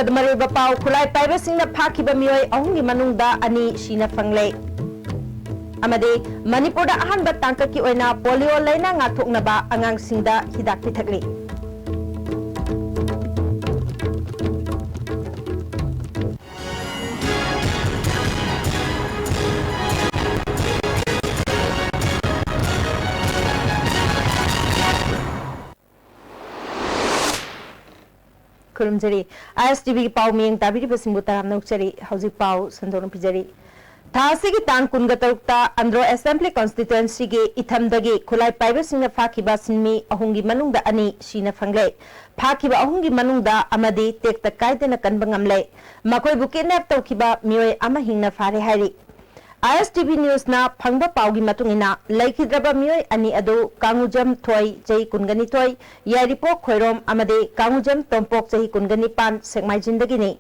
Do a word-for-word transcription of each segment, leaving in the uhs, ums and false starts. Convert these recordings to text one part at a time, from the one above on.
ꯃꯔꯨꯑꯣꯏꯕ ꯄꯥꯎ, ꯈꯨꯠꯂꯥꯏ ꯄꯥꯏꯕꯁꯤꯡꯅ ꯐꯥꯈꯤꯕ ꯃꯤꯑꯣꯏ ꯑꯍꯨꯝꯒꯤ ꯃꯅꯨꯡꯗ ꯑꯅꯤ ꯁꯤꯅ ꯐꯪꯂꯦ꯫ ꯑꯃꯗꯤ ꯃꯅꯤꯄꯨꯔꯗ ꯑꯍꯥꯟꯕ ꯇꯥꯡꯀꯛꯀꯤ ꯑꯣꯏꯅ ꯄꯣꯂꯤꯑꯣ ꯂꯥꯏꯅꯥ ꯉꯥꯛꯊꯣꯛꯅꯕ ꯑꯉꯥꯡꯁꯤꯡꯗ ꯍꯤꯗꯥꯛ ꯄꯤꯊꯛꯂꯤ꯫ ꯈꯨꯔꯨꯝꯖꯔꯤ꯫ ISTVꯒꯤ ꯄꯥꯎ ꯃꯤꯌꯦꯡ ꯇꯥꯕꯤꯔꯤꯕꯁꯤꯡꯕꯨ ꯇꯔꯥꯝꯅ ꯑꯣꯛꯆꯔꯤ꯫ ꯍꯧꯖꯤꯛ ꯄꯥꯎ ꯁꯟꯗꯣꯛꯅ ꯄꯤꯖꯔꯤ꯫ ꯊꯥ ꯑꯁꯤꯒꯤ ꯇꯥꯡ ꯀꯨꯟꯒ ꯇꯔꯨꯛꯇ ꯑꯟꯗ꯭ꯔꯣ Assembly Constituencyꯒꯤ ꯏꯊꯝꯗꯒꯤ ꯈꯨꯠꯂꯥꯏ ꯄꯥꯏꯕꯁꯤꯡꯅ ꯐꯥꯈꯤꯕ ꯁꯤꯟꯃꯤ ꯑꯍꯨꯝꯒꯤ ꯃꯅꯨꯡꯗ ꯑꯅꯤ ꯁꯤꯅ ꯐꯪꯂꯦ꯫ ꯐꯥꯈꯤꯕ ꯑꯍꯨꯝꯒꯤ ꯃꯅꯨꯡꯗ ꯑꯃꯗꯤ ꯇꯦꯛꯇ ꯀꯥꯏꯗꯅ ꯀꯟꯕ ꯉꯝꯂꯦ꯫ ꯃꯈꯣꯏꯕꯨ kidnap ꯇꯧꯈꯤꯕ ꯃꯤꯑꯣꯏ ꯑꯃ ꯍꯤꯡꯅ ꯐꯥꯔꯦ ꯍꯥꯏꯔꯤ꯫ ISTV Newsꯅ ꯐꯪꯕ ꯄꯥꯎꯒꯤ ꯃꯇꯨꯡ ꯏꯟꯅ, ꯂꯩꯈꯤꯗ꯭ꯔꯕ ꯃꯤꯑꯣꯏ ꯑꯅꯤ ꯑꯗꯨ ꯀꯥꯡꯉꯨꯖꯝ ꯊꯣꯏ, ꯆꯍꯤ ꯀꯨꯟꯒ ꯅꯤꯊꯣꯏ, ꯌꯥꯏꯔꯤꯄꯣꯛ ꯈꯣꯏꯔꯣꯝ, ꯑꯃꯗꯤ ꯀꯥꯡꯉꯨꯖꯝ ꯇꯣꯝꯄꯣꯛ, ꯆꯍꯤ ꯀꯨꯟꯒ ꯅꯤꯄꯥꯟ, ꯁꯦꯛꯃꯥꯏꯖꯤꯟꯗꯒꯤꯅꯤ꯫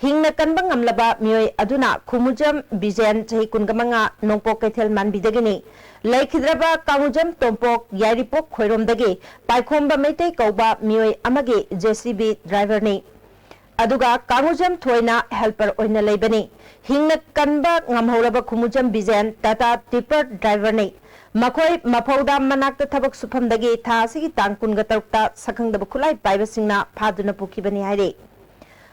ꯍꯤꯡꯅ ꯀꯟꯕ ꯉꯝꯂꯕ ꯃꯤꯑꯣꯏ ꯑꯗꯨꯅ ꯈꯨꯃꯨꯖꯝ ꯕꯤꯖꯦꯟ, ꯆꯍꯤ ꯀꯨꯟꯒ ꯃꯉꯥ, ꯅꯣꯡꯄꯣꯛ ꯀꯩꯊꯦꯜ ꯃꯥꯟꯕꯤꯗꯒꯤꯅꯤ꯫ ꯂꯩꯈꯤꯗ꯭ꯔꯕ ꯀꯥꯡꯉꯨꯖꯝ ꯇꯣꯝꯄꯣꯛ, ꯌꯥꯏꯔꯤꯄꯣꯛ ꯈꯣꯏꯔꯣꯝꯗꯒꯤ ꯄꯥꯏꯈꯣꯝꯕ ꯃꯩꯇꯩ ꯀꯧꯕ ꯃꯤꯑꯣꯏ ꯑꯃꯒꯤ JCB driverꯅꯤ꯫ ꯑꯗꯨꯒ ꯀꯥꯡꯉꯨꯖꯝ ꯊꯣꯏꯅ helper ꯑꯣꯏꯅ ꯂꯩꯕꯅꯤ꯫ ꯍꯤꯡꯅ ꯀꯟꯕ ꯉꯝꯍꯧꯔꯕ ꯈꯨꯃꯨꯖꯝ ꯕꯤꯖꯦꯟ ꯇꯥꯇꯥ tipper driverꯅꯤ꯫ ꯃꯈꯣꯏ ꯃꯐꯧꯗꯥꯝ ꯃꯅꯥꯛꯇ ꯊꯕꯛ ꯁꯨꯐꯝꯗꯒꯤ ꯊꯥ ꯑꯁꯤꯒꯤ ꯇꯥꯡ ꯀꯨꯟꯒ ꯇꯔꯨꯛꯇ ꯁꯛꯈꯪꯗꯕ ꯈꯨꯠꯂꯥꯏ ꯄꯥꯏꯕꯁꯤꯡꯅ ꯐꯥꯗꯨꯅ ꯄꯨꯈꯤꯕꯅꯤ ꯍꯥꯏꯔꯤ꯫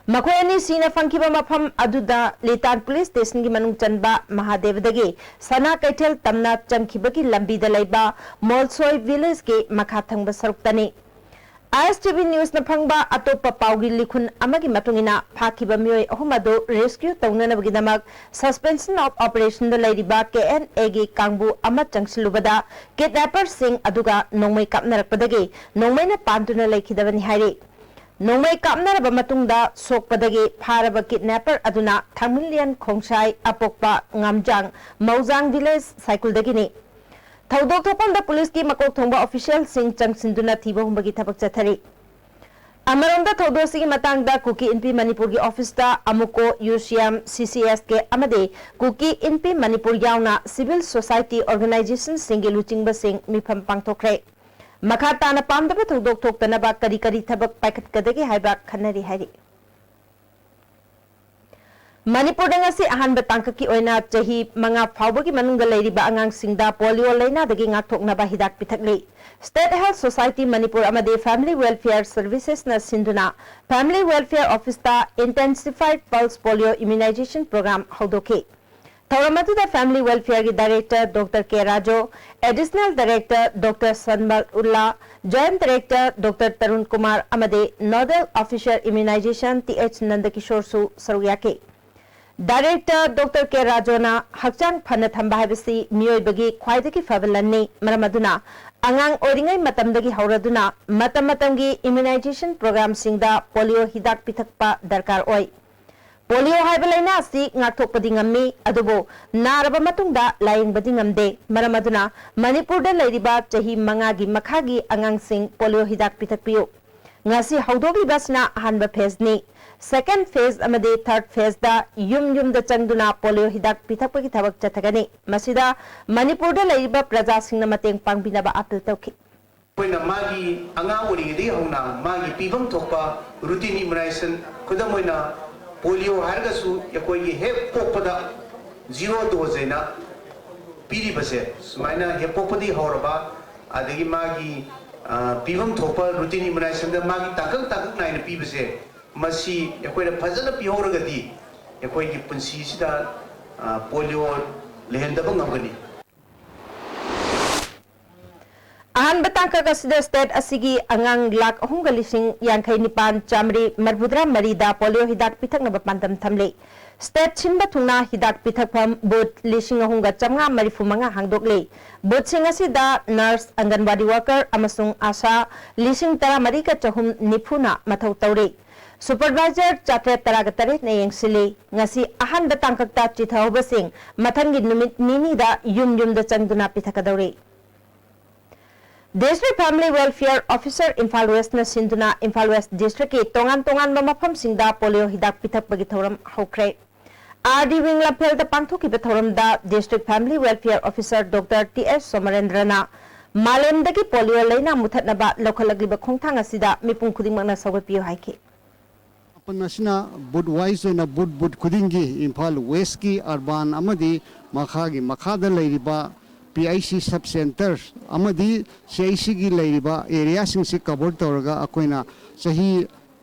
ꯃꯈꯣꯏ ꯑꯅꯤ ꯁꯤꯅ ꯐꯪꯈꯤꯕ ꯃꯐꯝ ꯑꯗꯨꯗ ꯂꯤꯇꯥꯟ police stationꯒꯤ ꯃꯅꯨꯡ ꯆꯟꯕ ꯃꯍꯥꯗꯦꯕꯗꯒꯤ ꯁꯅꯥ ꯀꯩꯊꯦꯜ ꯇꯝꯅ ꯆꯪꯈꯤꯕꯒꯤ ꯂꯝꯕꯤꯗ ꯂꯩꯕ ꯃꯣꯜꯁꯣꯏ villageꯀꯤ ꯃꯈꯥ ꯊꯪꯕ ꯁꯔꯨꯛꯇꯅꯤ꯫ ISTV Newsꯅ ꯐꯪꯕ ꯑꯇꯣꯞꯄ ꯄꯥꯎꯒꯤ ꯂꯤꯈꯨꯟ ꯑꯃꯒꯤ ꯃꯇꯨꯡ ꯏꯟꯅ, ꯐꯥꯈꯤꯕ ꯃꯤꯑꯣꯏ ꯑꯍꯨꯝ ꯑꯗꯨ rescue ꯇꯧꯅꯅꯕꯒꯤꯗꯃꯛ suspension of operationꯗ ꯂꯩꯔꯤꯕ KNAꯒꯤ ꯀꯥꯡꯕꯨ ꯑꯃ ꯆꯪꯁꯤꯜꯂꯨꯕꯗ kidnapperꯁꯤꯡ ꯑꯗꯨꯒ ꯅꯣꯡꯃꯩ ꯀꯥꯞꯅꯔꯛꯄꯗꯒꯤ ꯅꯣꯡꯃꯩꯅ ꯄꯥꯟꯗꯨꯅ ꯂꯩꯈꯤꯗꯕꯅꯤ ꯍꯥꯏꯔꯤ꯫ ꯅꯣꯡꯃꯩ ꯀꯥꯞꯅꯔꯕ ꯃꯇꯨꯡꯗ ꯁꯣꯛꯄꯗꯒꯤ ꯐꯥꯔꯕ kidnapper ꯑꯗꯨꯅ ꯊꯥꯡꯃꯤꯟꯂꯤꯌꯟ ꯈꯣꯡꯁꯥꯏ ꯑꯄꯣꯛꯄ ꯉꯥꯝꯖꯥꯡ ꯃꯧꯖꯥꯡ village ꯁꯥꯏꯀꯨꯜꯗꯒꯤꯅꯤ꯫ ꯊꯧꯗꯣꯛ ꯊꯣꯛꯐꯝꯗ policeꯀꯤ ꯃꯀꯣꯛ ꯊꯣꯡꯕ officialꯁꯤꯡ ꯆꯪꯁꯤꯟꯗꯨꯅ ꯊꯤꯕ ꯍꯨꯝꯕꯒꯤ ꯊꯕꯛ ꯆꯠꯊꯔꯤ꯫ ꯑꯃꯔꯣꯝꯗ ꯊꯧꯗꯣꯛ ꯑꯁꯤꯒꯤ ꯃꯇꯥꯡꯗ ꯀꯨꯀꯤ ꯏꯟꯄꯤ ꯃꯅꯤꯄꯨꯔꯒꯤ officeꯇ ꯑꯃꯨꯀꯣ, UCM, CCSK ꯑꯃꯗꯤ ꯀꯨꯀꯤ ꯏꯟꯄꯤ ꯃꯅꯤꯄꯨꯔ ꯌꯥꯎꯅ civil society organizationꯁꯤꯡꯒꯤ ꯂꯨꯆꯤꯡꯕꯁꯤꯡ ꯃꯤꯐꯝ ꯄꯥꯡꯊꯣꯛꯈ꯭ꯔꯦ꯫ ꯃꯈꯥ ꯇꯥꯅ ꯄꯥꯝꯗꯕ ꯊꯧꯗꯣꯛ ꯊꯣꯛꯇꯅꯕ ꯀꯔꯤ ꯀꯔꯤ ꯊꯕꯛ ꯄꯥꯏꯈꯠꯀꯗꯒꯦ ꯍꯥꯏꯕ ꯈꯟꯅꯔꯤ ꯍꯥꯏꯔꯤ꯫ ꯃꯅꯤꯄꯨꯔꯗ ꯉꯁꯤ ꯑꯍꯥꯟꯕ ꯇꯥꯡꯀꯛꯀꯤ ꯑꯣꯏꯅ ꯆꯍꯤ ꯃꯉꯥ ꯐꯥꯎꯕꯒꯤ ꯃꯅꯨꯡꯗ ꯂꯩꯔꯤꯕ ꯑꯉꯥꯡꯁꯤꯡꯗ ꯄꯣꯂꯤꯑꯣ ꯂꯥꯏꯅꯥꯗꯒꯤ ꯉꯥꯛꯊꯣꯛꯅꯕ ꯍꯤꯗꯥꯛ ꯄꯤꯊꯛꯂꯤ꯫ State Health Society ꯃꯅꯤꯄꯨꯔ ꯑꯃꯗꯤ Family Welfare Servicesꯅ ꯁꯤꯟꯗꯨꯅ Family Welfare Officeꯇ Intensified Pulse Polio Immunization Program ꯍꯧꯗꯣꯛꯈꯤ꯫ ꯊꯧꯔꯝ ꯑꯗꯨꯗ Family Welfareꯒꯤ Director Doctor K Raju, Additional Director Doctor ꯁꯟꯃꯜ ꯎꯜꯂꯥ, Joint Director Doctor Tarun Kumar ꯑꯃꯗꯤ Nodal Officer Immunization T H ꯅꯟꯗꯀꯤꯁꯣꯔꯁꯨ ꯁꯔꯨꯛ ꯌꯥꯈꯤ꯫ Director Doctor ꯀꯦ ꯔꯥꯖꯨꯅ ꯍꯛꯆꯥꯡ ꯐꯅ ꯊꯝꯕ ꯍꯥꯏꯕꯁꯤ ꯃꯤꯑꯣꯏꯕꯒꯤ ꯈ꯭ꯋꯥꯏꯗꯒꯤ ꯐꯕ ꯂꯟꯅꯤ꯫ ꯃꯔꯝ ꯑꯗꯨꯅ ꯑꯉꯥꯡ ꯑꯣꯏꯔꯤꯉꯩ ꯃꯇꯝꯗꯒꯤ ꯍꯧꯔꯗꯨꯅ ꯃꯇꯝ ꯃꯇꯝꯒꯤ immunization programꯁꯤꯡꯗ ꯄꯣꯂꯤꯑꯣ ꯍꯤꯗꯥꯛ ꯄꯤꯊꯛꯄ ꯗꯔꯀꯥꯔ ꯑꯣꯏ꯫ ꯄꯣꯂꯤꯑꯣ ꯍꯥꯏꯕ ꯂꯥꯏꯅꯥ ꯑꯁꯤ ꯉꯥꯛꯊꯣꯛꯄꯗꯤ ꯉꯝꯃꯤ, ꯑꯗꯨꯕꯨ ꯅꯥꯔꯕ ꯃꯇꯨꯡꯗ ꯂꯥꯌꯦꯡꯕꯗꯤ ꯉꯝꯗꯦ꯫ ꯃꯔꯝ ꯑꯗꯨꯅ ꯃꯅꯤꯄꯨꯔꯗ ꯂꯩꯔꯤꯕ ꯆꯍꯤ ꯃꯉꯥꯒꯤ ꯃꯈꯥꯒꯤ ꯑꯉꯥꯡꯁꯤꯡ ꯄꯣꯂꯤꯑꯣ ꯍꯤꯗꯥꯛ ꯄꯤꯊꯛꯄꯤꯌꯨ꯫ ꯉꯁꯤ ꯍꯧꯗꯣꯛꯂꯤꯕꯁꯤꯅ ꯑꯍꯥꯟꯕ phaseꯅꯤ꯫ Second phase ꯑꯃꯗꯤ third phaseꯗ ꯌꯨꯝ ꯌꯨꯝꯗ ꯆꯪꯗꯨꯅ ꯄꯣꯂꯤꯑꯣ ꯍꯤꯗꯥꯛ ꯄꯤꯊꯛꯄꯒꯤ ꯊꯕꯛ ꯆꯠꯊꯒꯅꯤ꯫ ꯃꯁꯤꯗ ꯃꯅꯤꯄꯨꯔꯗ ꯂꯩꯔꯤꯕ ꯄ꯭ꯔꯖꯥꯁꯤꯡꯅ ꯃꯇꯦꯡ ꯄꯥꯡꯕꯤꯅꯕ appeal ꯇꯧꯈꯤ꯫ ꯑꯩꯈꯣꯏꯅ ꯃꯥꯒꯤ ꯑꯉꯥꯡ ꯑꯣꯏꯔꯤꯉꯩꯗꯒꯤ ꯍꯧꯅ ꯃꯥꯒꯤ ꯄꯤꯐꯝ ꯊꯣꯛꯄ routine immunization, ꯈꯨꯗꯝ ꯑꯣꯏꯅ ꯄꯣꯂꯤꯑꯣ ꯍꯥꯏꯔꯒꯁꯨ ꯑꯩꯈꯣꯏꯒꯤ ꯍꯦꯛ ꯄꯣꯛꯄꯗ zero dose ꯍꯥꯏꯅ ꯄꯤꯔꯤꯕꯁꯦ, ꯁꯨꯃꯥꯏꯅ ꯍꯦꯛ ꯄꯣꯛꯄꯗꯒꯤ ꯍꯧꯔꯕ, ꯑꯗꯒꯤ ꯃꯥꯒꯤ, ꯑ, ꯄꯤꯐꯝ ꯊꯣꯛꯄ routine immunizationꯗ ꯃꯥꯒꯤ ꯇꯥꯡꯀꯛ ꯇꯥꯡꯀꯛ ꯅꯥꯏꯅ ꯄꯤꯕꯁꯦ, ꯃꯁꯤ ꯑꯩꯈꯣꯏꯅ ꯐꯖꯅ ꯄꯤꯍꯧꯔꯒꯗꯤ ꯑꯩꯈꯣꯏꯒꯤ ꯄꯨꯟꯁꯤꯁꯤꯗ, ꯑ, ꯄꯣꯂꯤꯑꯣ ꯂꯩꯍꯟꯗꯕ ꯉꯝꯒꯅꯤ꯫ ꯑꯍꯥꯟꯕ ꯇꯥꯡꯀꯛ ꯑꯁꯤꯗ state ꯑꯁꯤꯒꯤ ꯑꯉꯥꯡ ꯂꯥꯈ ꯑꯍꯨꯝꯒ ꯂꯤꯁꯤꯡ ꯌꯥꯡꯈꯩ ꯅꯤꯄꯥꯟ ꯆꯥꯃꯔꯤ ꯃꯔꯤꯐꯨꯇꯔꯥ ꯃꯔꯤꯗ ꯄꯣꯂꯤꯑꯣ ꯍꯤꯗꯥꯛ ꯄꯤꯊꯛꯅꯕ ꯄꯥꯟꯗꯝ ꯊꯝꯂꯤ꯫ State ꯁꯤꯟꯕ ꯊꯨꯡꯅ ꯍꯤꯗꯥꯛ ꯄꯤꯊꯛꯐꯝ booth ꯂꯤꯁꯤꯡ ꯑꯍꯨꯝꯒ ꯆꯥꯃꯉꯥ ꯃꯔꯤꯐꯨ ꯃꯉꯥ ꯍꯥꯡꯗꯣꯛꯂꯤ꯫ Boothꯁꯤꯡ ꯑꯁꯤꯗ nurse, ꯑꯪꯒꯟꯋꯥꯗꯤ worker ꯑꯃꯁꯨꯡ ꯑꯥꯁꯥ ꯂꯤꯁꯤꯡ ꯇꯔꯥꯃꯔꯤꯒ ꯆꯍꯨꯝ ꯅꯤꯐꯨꯅ ꯃꯊꯧ ꯇꯧꯔꯤ꯫ Supervisor ꯆꯥꯇ꯭ꯔꯦꯠ ꯇꯔꯥꯒ ꯇꯔꯦꯠꯅ ꯌꯦꯡꯁꯤꯜꯂꯤ꯫ ꯉꯁꯤ ꯑꯍꯥꯟꯕ ꯇꯥꯡꯀꯛꯇ ꯆꯤꯊꯍꯧꯕꯁꯤꯡ ꯃꯊꯪꯒꯤ ꯅꯨꯃꯤꯠ ꯅꯤꯅꯤꯗ ꯌꯨꯝ ꯌꯨꯝꯗ ꯆꯪꯗꯨꯅ ꯄꯤꯊꯛꯀꯗꯧꯔꯤ꯫ District Family Welfare Officer Imphal Westꯅ ꯁꯤꯟꯗꯨꯅ ꯏꯝꯐꯥꯜ West Districtꯀꯤ ꯇꯣꯉꯥꯟ ꯇꯣꯉꯥꯟꯕ ꯃꯐꯝꯁꯤꯡꯗ ꯄꯣꯂꯤꯑꯣ ꯍꯤꯗꯥꯛ ꯄꯤꯊꯛꯄꯒꯤ ꯊꯧꯔꯝ ꯍꯧꯈ꯭ꯔꯦ꯫ ꯑꯥꯔ ꯗꯤ ꯋꯤꯡ ꯂꯝꯐꯦꯜꯗ ꯄꯥꯡꯊꯣꯛꯈꯤꯕ ꯊꯧꯔꯝꯗ District Family Welfare Officer doctor T S ꯁꯣꯃꯔꯦꯟꯗ꯭ꯔꯅ ꯃꯥꯂꯦꯝꯗꯒꯤ ꯄꯣꯂꯤꯑꯣ ꯂꯥꯏꯅꯥ ꯃꯨꯊꯠꯅꯕ ꯂꯧꯈꯠꯂꯛꯂꯤꯕ ꯈꯣꯡꯊꯥꯡ ꯑꯁꯤꯗ ꯃꯤꯄꯨꯝ ꯈꯨꯗꯤꯡꯃꯛꯅ ꯁꯧꯒꯠꯄꯤꯌꯨ ꯍꯥꯏꯈꯤ꯫ ꯃꯥꯄꯟ ꯑꯁꯤꯅ ꯕꯨꯠ ꯋꯥꯏꯁ ꯑꯣꯏꯅ ꯕꯨꯠ ꯕꯨꯠ ꯈꯨꯗꯤꯡꯒꯤ ꯏꯝꯐꯥꯜ ꯋꯦꯁꯀꯤ ꯑꯔꯕꯥꯟ ꯑꯃꯗꯤ ꯃꯈꯥꯒꯤ ꯃꯈꯥꯗ ꯂꯩꯔꯤꯕ P H C sub centre ꯑꯃꯗꯤ ꯁꯤ ꯑꯩꯆ ꯁꯤꯒꯤ ꯂꯩꯔꯤꯕ ꯑꯦꯔꯤꯌꯥꯁꯤꯡꯁꯤ ꯀꯚꯔ ꯇꯧꯔꯒ ꯑꯩꯈꯣꯏꯅ ꯆꯍꯤ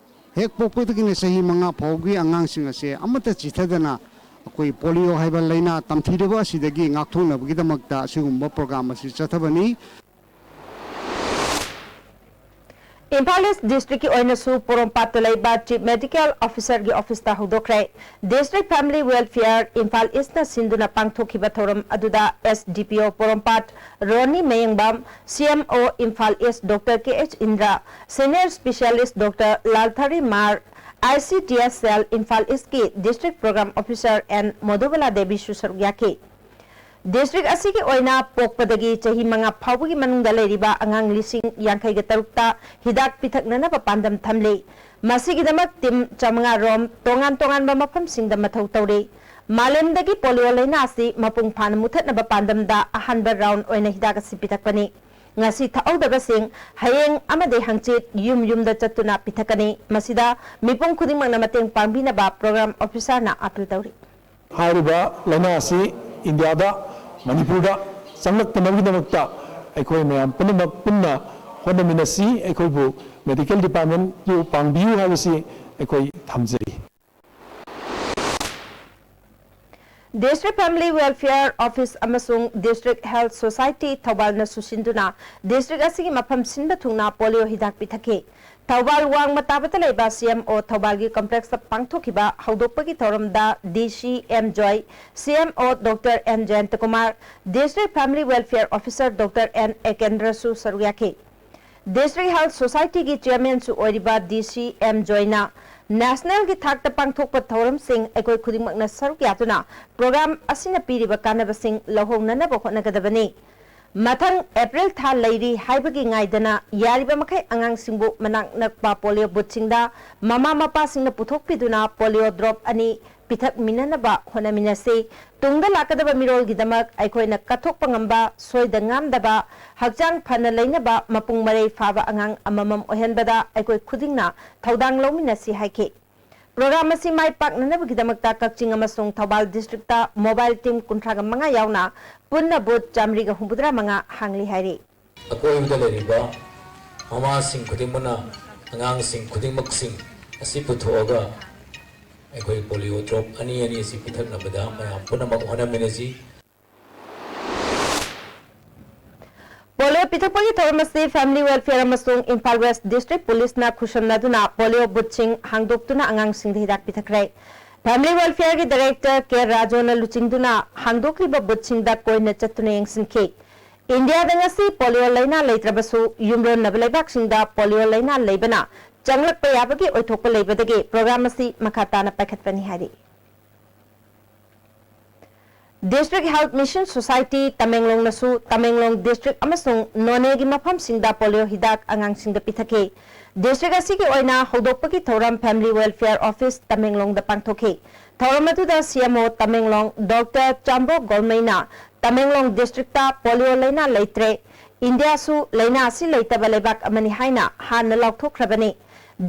ꯍꯦꯛ ꯄꯣꯛꯄꯗꯒꯤꯅ ꯆꯍꯤ ꯃꯉꯥ ꯐꯥꯎꯒꯤ ꯑꯉꯥꯡꯁꯤꯡ ꯑꯁꯦ ꯑꯃꯠꯇ ꯆꯤꯊꯗꯅ ꯑꯩꯈꯣꯏ ꯄꯣꯂꯤꯑꯣ ꯍꯥꯏꯕ ꯂꯥꯏꯅꯥ ꯇꯝꯊꯤꯔꯕ ꯑꯁꯤꯗꯒꯤ ꯉꯥꯛꯊꯣꯛꯅꯕꯒꯤꯗꯃꯛꯇ ꯑꯁꯤꯒꯨꯝꯕ ꯄ꯭ꯔꯣꯒ꯭ꯔꯥꯝ ꯑꯁꯤ ꯆꯠꯊꯕꯅꯤ꯫ ꯏꯝꯐꯥꯜ ꯏꯁ ꯗꯤꯁꯇ꯭ꯔꯤꯛꯀꯤ ꯑꯣꯏꯅꯁꯨ ꯄꯣꯔꯣꯝꯄꯥꯠꯇ ꯂꯩꯕ ꯆꯤꯐ ꯃꯦꯗꯤꯀꯦꯜ ꯑꯣꯐꯤꯁꯔꯒꯤ ꯑꯣꯐꯤꯁꯇ ꯍꯧꯗꯣꯛꯈ꯭ꯔꯦ꯫ ꯗꯤꯁꯇ꯭ꯔꯤꯛ ꯐꯦꯃꯤꯂꯤ ꯋꯦꯜꯐꯤꯌꯔ ꯏꯝꯐꯥꯜ ꯏꯁꯅ ꯁꯤꯟꯗꯨꯅ ꯄꯥꯡꯊꯣꯛꯈꯤꯕ ꯊꯧꯔꯝ ꯑꯗꯨꯗ ꯑꯦꯁ ꯗꯤ ꯄꯤ ꯑꯣ ꯄꯣꯔꯣꯝꯄꯥꯠ ꯔꯣꯅꯤ ꯃꯌꯦꯡꯕꯝ, C M O Imphal east doctor K H Indra, senior specialist doctor Lalthari Mar, I C D S cell Imphal ꯏꯁꯀꯤ district programme officer N Modubala ꯗꯦꯕꯤꯁꯨ ꯁꯔꯨꯛ ꯌꯥꯈꯤ꯫ ꯗꯤꯁꯇ꯭ꯔꯤꯛ ꯑꯁꯤꯒꯤ ꯑꯣꯏꯅ ꯄꯣꯛꯄꯗꯒꯤ ꯆꯍꯤ ꯃꯉꯥ ꯐꯥꯎꯕꯒꯤ ꯃꯅꯨꯡꯗ ꯂꯩꯔꯤꯕ ꯑꯉꯥꯡ ꯂꯤꯁꯤꯡ ꯌꯥꯡꯈꯩꯒ ꯇꯔꯨꯛꯇ ꯍꯤꯗꯥꯛ ꯄꯤꯊꯛꯅꯅꯕ ꯄꯥꯟꯗꯝ ꯊꯝꯂꯤ꯫ ꯃꯁꯤꯒꯤꯗꯃꯛ ꯇꯤꯝ ꯆꯥꯃꯉꯥ ꯔꯣꯝ ꯇꯣꯉꯥꯟ ꯇꯣꯉꯥꯟꯕ ꯃꯐꯝꯁꯤꯡꯗ ꯃꯊꯧ ꯇꯧꯔꯤ꯫ ꯃꯥꯂꯦꯝꯗꯒꯤ ꯄꯣꯂꯤꯑꯣ ꯂꯥꯏꯅꯥ ꯑꯁꯤ ꯃꯄꯨꯡ ꯐꯥꯅ ꯃꯨꯊꯠꯅꯕ ꯄꯥꯟꯗꯝꯗ ꯑꯍꯥꯟꯕ ꯔꯥꯎꯟ ꯑꯣꯏꯅ ꯍꯤꯗꯥꯛ ꯑꯁꯤ ꯄꯤꯊꯛꯄꯅꯤ꯫ ꯉꯁꯤ ꯊꯛꯍꯧꯗꯕꯁꯤꯡ ꯍꯌꯦꯡ ꯑꯃꯗꯤ ꯍꯪꯆꯤꯠ ꯌꯨꯝ ꯌꯨꯝꯗ ꯆꯠꯇꯨꯅ ꯄꯤꯊꯛꯀꯅꯤ꯫ ꯃꯁꯤꯗ ꯃꯤꯄꯨꯝ ꯈꯨꯗꯤꯡꯃꯛꯅ ꯃꯇꯦꯡ ꯄꯥꯡꯕꯤꯅꯕ ꯄ꯭ꯔꯣꯒ꯭ꯔꯥꯝ ꯑꯣꯐꯤꯁꯥꯔꯅ ꯑꯥꯄꯤꯜ ꯇꯧꯔꯤ꯫ ꯍꯥꯏꯔꯤꯕ ꯂꯥꯏꯅꯥ ꯑꯁꯤ ꯏꯟꯗꯤꯌꯥꯗ, ꯃꯅꯤꯄꯨꯔꯗ ꯆꯪꯂꯛꯇꯅꯕꯒꯤꯗꯃꯛꯇ ꯑꯩꯈꯣꯏ ꯃꯌꯥꯝ ꯄꯨꯝꯅꯃꯛ ꯄꯨꯟꯅ ꯍꯣꯠꯅꯃꯤꯟꯅꯁꯤ꯫ ꯑꯩꯈꯣꯏꯕꯨ ꯃꯦꯗꯤꯀꯦꯜ ꯗꯤꯄꯥꯔꯠꯃꯦꯟꯕꯨ ꯄꯥꯡꯕꯤꯌꯨ ꯍꯥꯏꯕꯁꯤ ꯑꯩꯈꯣꯏ ꯊꯝꯖꯔꯤ꯫ ꯗꯤꯁꯇ꯭ꯔꯤꯛ ꯐꯦꯃꯤꯂꯤ ꯋꯦꯜꯐꯤꯌꯔ ꯑꯣꯐꯤꯁ ꯑꯃꯁꯨꯡ ꯗꯤꯁꯇ꯭ꯔꯤꯛ ꯍꯦꯜꯊ ꯁꯣꯁꯥꯏꯇꯤ ꯊꯧꯕꯥꯜꯅ ꯁꯨꯁꯤꯟꯗꯨꯅ ꯗꯤꯁꯇ꯭ꯔꯤꯛ ꯑꯁꯤꯒꯤ ꯃꯐꯝ ꯁꯤꯟꯕ ꯊꯨꯡꯅ ꯄꯣꯂꯤꯑꯣ ꯍꯤꯗꯥꯛ ꯄꯤꯊꯛꯈꯤ꯫ ꯊꯧꯕꯥꯜ ꯋꯥꯡꯃ ꯇꯥꯕꯗ ꯂꯩꯕ ꯁꯤ ꯑꯦꯝ ꯑꯣ ꯊꯧꯕꯥꯜꯒꯤ ꯀꯝꯄ꯭ꯂꯦꯛꯁꯇ ꯄꯥꯡꯊꯣꯛꯈꯤꯕ ꯍꯧꯗꯣꯛꯄꯒꯤ ꯊꯧꯔꯝꯗ ꯗꯤ ꯁꯤ ꯑꯦꯝ ꯖꯣꯏ, C M O doctor N Jayantakumar, district family welfare officer doctor N ꯑꯦꯀꯦꯟꯗ꯭ꯔꯁꯨ ꯁꯔꯨꯛ ꯌꯥꯈꯤ꯫ ꯗꯤꯁꯇ꯭ꯔꯤꯛ ꯍꯦꯜꯊ ꯁꯣꯁꯥꯏꯇꯤꯒꯤ ꯆꯤꯌꯔꯃꯦꯟꯁꯨ ꯑꯣꯏꯔꯤꯕ ꯗꯤ ꯁꯤ ꯑꯦꯝ ꯖꯣꯏꯅ ꯅꯦꯁꯅꯦꯜꯒꯤ ꯊꯥꯛꯇ ꯄꯥꯡꯊꯣꯛꯄ ꯊꯧꯔꯝꯁꯤꯡ ꯑꯩꯈꯣꯏ ꯈꯨꯗꯤꯡꯃꯛꯅ ꯁꯔꯨꯛ ꯌꯥꯗꯨꯅ ꯄ꯭ꯔꯣꯒ꯭ꯔꯥꯝ ꯑꯁꯤꯅ ꯄꯤꯔꯤꯕ ꯀꯥꯟꯅꯕꯁꯤꯡ ꯂꯧꯍꯧꯅꯅꯕ ꯍꯣꯠꯅꯒꯗꯕꯅꯤ꯫ ꯃꯊꯪ ꯑꯦꯄ꯭ꯔꯤꯜ ꯊꯥ ꯂꯩꯔꯤ ꯍꯥꯏꯕꯒꯤ ꯉꯥꯏꯗꯅ ꯌꯥꯔꯤꯕ ꯃꯈꯩ ꯑꯉꯥꯡꯁꯤꯡꯕꯨ ꯃꯅꯥꯛ ꯅꯛꯄ ꯄꯣꯂꯤꯑꯣ ꯕꯨꯠꯁꯤꯡꯗ ꯃꯃꯥ ꯃꯄꯥꯁꯤꯡꯅ ꯄꯨꯊꯣꯛꯄꯤꯗꯨꯅ ꯄꯣꯂꯤꯑꯣ ꯗ꯭ꯔꯣꯞ ꯑꯅꯤ ꯄꯤꯊꯛꯃꯤꯟꯅꯅꯕ ꯍꯣꯠꯅꯃꯤꯟꯅꯁꯤ꯫ ꯇꯨꯡꯗ ꯂꯥꯛꯀꯗꯕ ꯃꯤꯔꯣꯜꯒꯤꯗꯃꯛ ꯑꯩꯈꯣꯏꯅ ꯀꯠꯊꯣꯛꯄ ꯉꯝꯕ, ꯁꯣꯏꯗ ꯉꯥꯝꯗꯕ, ꯍꯛꯆꯥꯡ ꯐꯅ ꯂꯩꯅꯕ ꯃꯄꯨꯡ ꯃꯔꯩ ꯐꯥꯕ ꯑꯉꯥꯡ ꯑꯃꯃꯝ ꯑꯣꯏꯍꯟꯕꯗ ꯑꯩꯈꯣꯏ ꯈꯨꯗꯤꯡꯅ ꯊꯧꯗꯥꯡ ꯂꯧꯃꯤꯟꯅꯁꯤ ꯍꯥꯏꯈꯤ꯫ ꯄ꯭ꯔꯣꯒ꯭ꯔꯥꯝ ꯑꯁꯤ ꯃꯥꯏ ꯄꯥꯛꯅꯅꯕꯒꯤꯗꯃꯛꯇ ꯀꯛꯆꯤꯡ ꯑꯃꯁꯨꯡ ꯊꯧꯕꯥꯜ ꯗꯤꯁꯇ꯭ꯔꯤꯛꯇ ꯃꯣꯕꯥꯏꯜ ꯇꯤꯝ ꯀꯨꯟꯊ꯭ꯔꯥꯒ ꯃꯉꯥ ꯌꯥꯎꯅ ꯄꯨꯟꯅ ꯕꯨꯊ ꯆꯥꯃꯔꯤꯒ ꯍꯨꯝꯐꯨꯇꯔꯥ ꯃꯉꯥ ꯍꯥꯡꯂꯤ ꯍꯥꯏꯔꯤ꯫ ꯑꯀꯣꯏꯕꯗ ꯂꯩꯔꯤꯕ ꯃꯃꯥꯁꯤꯡ ꯈꯨꯗꯤꯡꯃꯛꯅ ꯑꯉꯥꯡꯁꯤꯡ ꯈꯨꯗꯤꯡꯃꯛꯁꯤꯡ ꯑꯁꯤ ꯄꯨꯊꯣꯛꯑꯒ ꯑꯩꯈꯣꯏ ꯄꯣꯂꯤꯑꯣ ꯗ꯭ꯔꯣꯞ ꯑꯅꯤ ꯑꯅꯤ ꯑꯁꯤ ꯄꯤꯊꯛꯅꯕꯗ ꯃꯌꯥꯝ ꯄꯨꯝꯅꯃꯛ ꯍꯣꯠꯅꯃꯤꯟꯅꯁꯤ꯫ ꯄꯣꯂꯤꯑꯣ ꯄꯤꯊꯛꯄꯒꯤ ꯊꯧꯔꯝ ꯑꯁꯤ ꯐꯦꯃꯤꯂꯤ ꯋꯦꯜꯐꯤꯌꯔ ꯑꯃꯁꯨꯡ ꯏꯝꯐꯥꯜ ꯋꯦꯁ ꯗꯤꯁꯇ꯭ꯔꯤꯛ ꯄꯨꯂꯤꯁꯅ ꯈꯨꯠꯁꯝꯅꯗꯨꯅ ꯄꯣꯂꯤꯑꯣ ꯕꯨꯊꯁꯤꯡ ꯍꯥꯡꯗꯣꯛꯇꯨꯅ ꯑꯉꯥꯡꯁꯤꯡꯗ ꯍꯤꯗꯥꯛ ꯄꯤꯊꯛꯈ꯭ꯔꯦ꯫ ꯐꯦꯃꯤꯂꯤ ꯋꯦꯜꯐꯤꯌꯔꯒꯤ ꯗꯥꯏꯔꯦꯛꯇꯔ ꯀꯦ ꯔꯥꯖꯣꯅ ꯂꯨꯆꯤꯡꯗꯨꯅ ꯍꯥꯡꯗꯣꯛꯂꯤꯕ ꯕꯨꯊꯁꯤꯡꯗ ꯀꯣꯏꯅ ꯆꯠꯇꯨꯅ ꯌꯦꯡꯁꯤꯟꯈꯤ꯫ ꯏꯟꯗꯤꯌꯥꯗ ꯉꯁꯤ ꯄꯣꯂꯤꯑꯣ ꯂꯥꯏꯅꯥ ꯂꯩꯇ꯭ꯔꯕꯁꯨ ꯌꯨꯝꯂꯣꯟꯅꯕ ꯂꯩꯕꯥꯛꯁꯤꯡꯗ ꯄꯣꯂꯤꯑꯣ ꯂꯥꯏꯅꯥ ꯂꯩꯕꯅ ꯆꯪꯂꯛꯄ ꯌꯥꯕꯒꯤ ꯑꯣꯏꯊꯣꯛꯄ ꯂꯩꯕꯗꯒꯤ ꯄ꯭ꯔꯣꯒ꯭ꯔꯥꯝ ꯑꯁꯤ ꯃꯈꯥ ꯇꯥꯅ ꯄꯥꯏꯈꯠꯄꯅꯤ ꯍꯥꯏꯔꯤ꯫ District Health Mission Society ꯇꯃꯦꯡꯂꯣꯡꯅꯁꯨ ꯇꯃꯦꯡꯂꯣꯡ ꯗꯤꯁꯇ꯭ꯔꯤꯛ ꯑꯃꯁꯨꯡ ꯅꯣꯅꯦꯒꯤ ꯃꯐꯝꯁꯤꯡꯗ ꯄꯣꯂꯤꯑꯣ ꯍꯤꯗꯥꯛ ꯑꯉꯥꯡꯁꯤꯡꯗ ꯄꯤꯊꯛꯈꯤ꯫ ꯗꯤꯁꯇ꯭ꯔꯤꯛ ꯑꯁꯤꯒꯤ ꯑꯣꯏꯅ ꯍꯧꯗꯣꯛꯄꯒꯤ ꯊꯧꯔꯝ ꯐꯦꯃꯤꯂꯤ ꯋꯦꯜꯐꯤꯌꯔ ꯑꯣꯐꯤꯁ ꯇꯃꯦꯡꯂꯣꯡꯗ ꯄꯥꯡꯊꯣꯛꯈꯤ꯫ ꯊꯧꯔꯝ ꯑꯗꯨꯗ C M O Tamenglong doctor Chambro ꯒꯣꯜꯃꯩꯅ ꯇꯃꯦꯡꯂꯣꯡ ꯗꯤꯁꯇ꯭ꯔꯤꯛꯇ ꯄꯣꯂꯤꯑꯣ ꯂꯥꯏꯅꯥ ꯂꯩꯇ꯭ꯔꯦ, ꯏꯟꯗꯤꯌꯥꯁꯨ ꯂꯥꯏꯅꯥ ꯑꯁꯤ ꯂꯩꯇꯕ ꯂꯩꯕꯥꯛ ꯑꯃꯅꯤ ꯍꯥꯏꯅ ꯍꯥꯟꯅ ꯂꯥꯎꯊꯣꯛꯈ꯭ꯔꯕꯅꯤ꯫